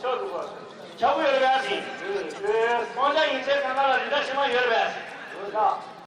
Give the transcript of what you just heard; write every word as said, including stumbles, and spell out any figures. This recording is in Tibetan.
ཆོག་འདུག་ག་ཆག་པོ་ཡོད་རེད་པས་ཟིན། ཡོད། ཡོད། སྤང་བྱ་ཡིན་ཚད་གང་ག་ལ་རིན་ཐང་ཞན་མ་ཡོད་རེད་པས་ཟིན། ཡོད་ད།